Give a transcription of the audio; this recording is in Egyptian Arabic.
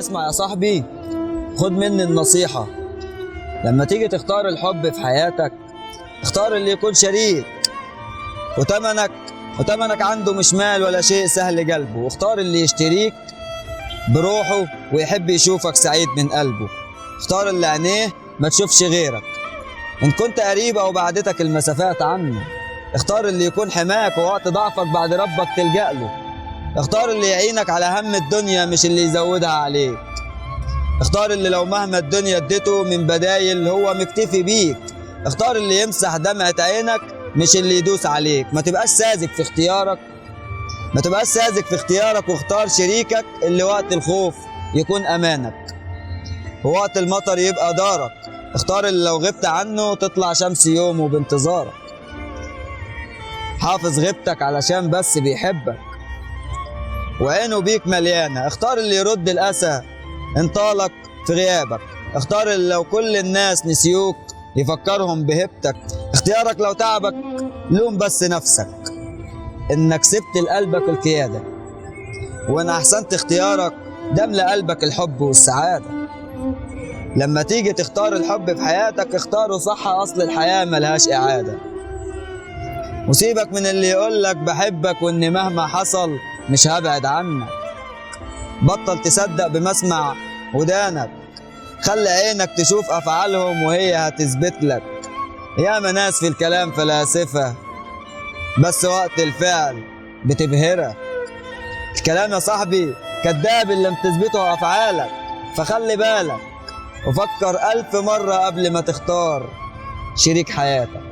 اسمع يا صاحبي، خد مني النصيحة. لما تيجي تختار الحب في حياتك اختار اللي يكون شريك وتمنك عنده مش مال ولا شيء سهل قلبه، واختار اللي يشتريك بروحه ويحب يشوفك سعيد من قلبه. اختار اللي عينيه ما تشوفش غيرك إن كنت قريب أو بعدتك المسافات عنه. اختار اللي يكون حماك ووقت ضعفك بعد ربك تلجأ له. اختار اللي يعينك على هم الدنيا مش اللي يزودها عليك. اختار اللي لو مهما الدنيا اديته من بدايل هو مكتفي بيك. اختار اللي يمسح دمعة عينك مش اللي يدوس عليك. ما تبقاش ساذج في اختيارك، ما تبقاش ساذج في اختيارك، واختار شريكك اللي وقت الخوف يكون امانك ووقت المطر يبقى دارك. اختار اللي لو غبت عنه تطلع شمس يومه بانتظارك. حافظ غيبتك علشان بس بيحبك وعينه بيك مليانة. اختار اللي يرد الأسى ان طالك في غيابك. اختار اللي لو كل الناس نسيوك يفكرهم بهبتك. اختيارك لو تعبك لوم بس نفسك انك سبت لقلبك القيادة، وان احسنت اختيارك دم لقلبك الحب والسعادة. لما تيجي تختار الحب في حياتك اختاره صح، اصل الحياة ملهاش اعادة. وسيبك من اللي يقولك بحبك وان مهما حصل مش هبعد عنك. بطل تصدق بمسمع ودانك، خلي عينك تشوف افعالهم وهي هتثبت لك. ياما ناس في الكلام فلاسفة بس وقت الفعل بتبهرك. الكلام يا صاحبي كذاب اللي لم تثبته افعالك، فخلي بالك وفكر 1000 مرة قبل ما تختار شريك حياتك.